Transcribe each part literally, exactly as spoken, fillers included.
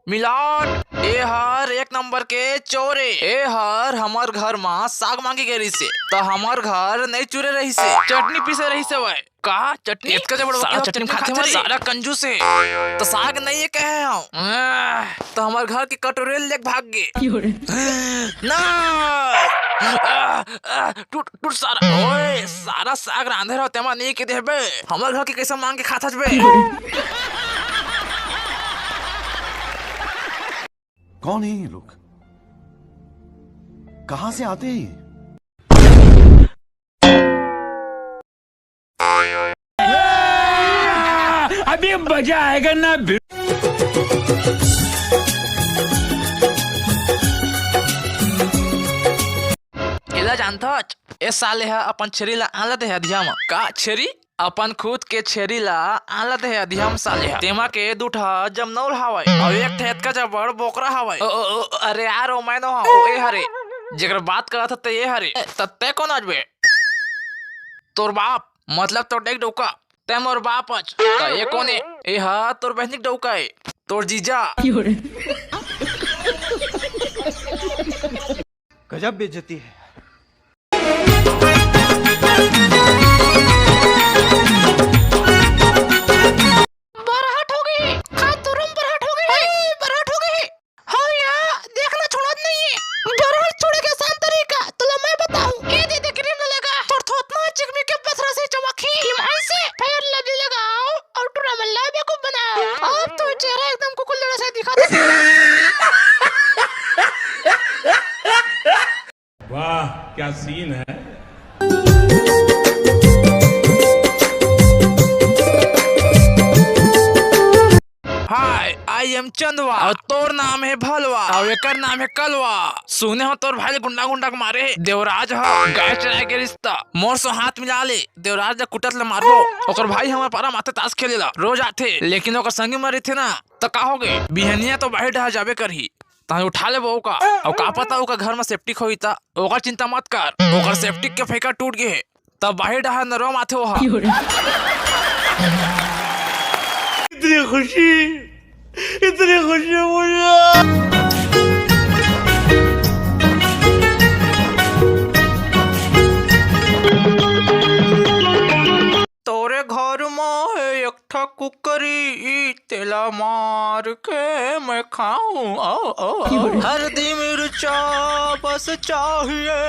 मिलाट, ए हर एक नंबर के चोर ए। ए हर हमर घर मा साग मांगे गे रहिसे, त हमर घर नइ चुरे रहिसे, चटनी पीसे रहिसे। वय का चटनी? एतका जबर सारा चटनी खाथे हमारे। सारा कंजूस हे। त साग नइ हे कहे हंव। आह, त हमर घर के कटोरे लेके भाग गे। ना। आह, आह, टूट, टूट सारा। ओए, सारा साग रांधे रहो, तेमा नइ के देबे। हमर घर के कइसे मांग के खाथस बे? कौन है ये लोग? कहां से आते हैं ये? अभी मजा आएगा ना। एला जानथच? ए साले ह अपन छेरी ला आन ल दे हे अधिया म। का छेरी? अपन खुद के छेरी ला आन ल दे हे अधिया म साले ह। तेमा के दू ठा जमनौर हावय, अउ एक ठे एतका जबर बोकरा हावय। ओ, ओ, ओ, अरे यार, ओ मैं नो हंव, ओ ए हरे। जेकर बात करत हस ते ए हरे। त तैं कोन अच बे? तोर बाप, मतलब तोर डेग डउका। तैं मोर बाप अच। त ए कोन ए? ए ह तोर बहिनी के डउका ए। तोर जीजा। गजब बेइज्जती है। बरहट हो गे, का तुरम बरहट हो गे, बरहट हो गे। हाँ या, देखना छोड़त नहीं है। बरहट छोड़े के आसान तरीका, तोला मैं बताऊं। ए दे दे क्रीम ल लगा, तोर थोथना चिकमी के पथरा से चमकही। ईमान से फेयर लवली लगाओ। अउ टूरा मन ला बेवकूफ बनाओ। अब तो चेहरा एकदम कुकुर लड़ा से दिखत हे। वाह, क्या सीन है। Hi, I am चंदवा, अउ तोर नाम हे भलवा, अउ एकर नाम हे कलवा। सुने हंव तोर भाई ल गुंडा गुंडा के मारे हे। देवराज ह गाय चराए गे रिहिस त मोर सो हाथ मिला ले। देवराज ल कुटत ल मारबो। ओकर भाई हमर पारा माथे तास खेले ला रोज आथे, लेकिन ओकर संगी मर रहिथे ना, त का हो गे, बिहनिया तो बाहिर डहर जाबे करही, तहां उठा लेबो ओका। अउ का पता ओकर घर म सेप्टिक होही त, ओकर चिंता मत कर, ओकर सेप्टिक के फेंका टूट गे हे, त बाहिर डहर नरवा म आथे ओहा। इतनी खुशी, इतनी खुशी मुझे। तोरे घर म हे एक ठा कुकरी, तेला मार के मैं खाऊं। ओ, ओ, ओ। हल्दी मिर्चा बस चाहिए,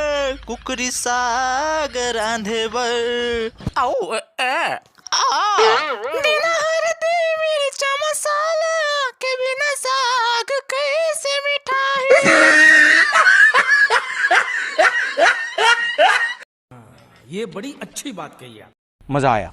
कुकरी साग रांधे बर। आओ, ए, ए। आ, बिना हल्दी मिर्चा मसाला के बिना साग कैसे मिठाही? ये बड़ी अच्छी बात कही आप। मजा आया।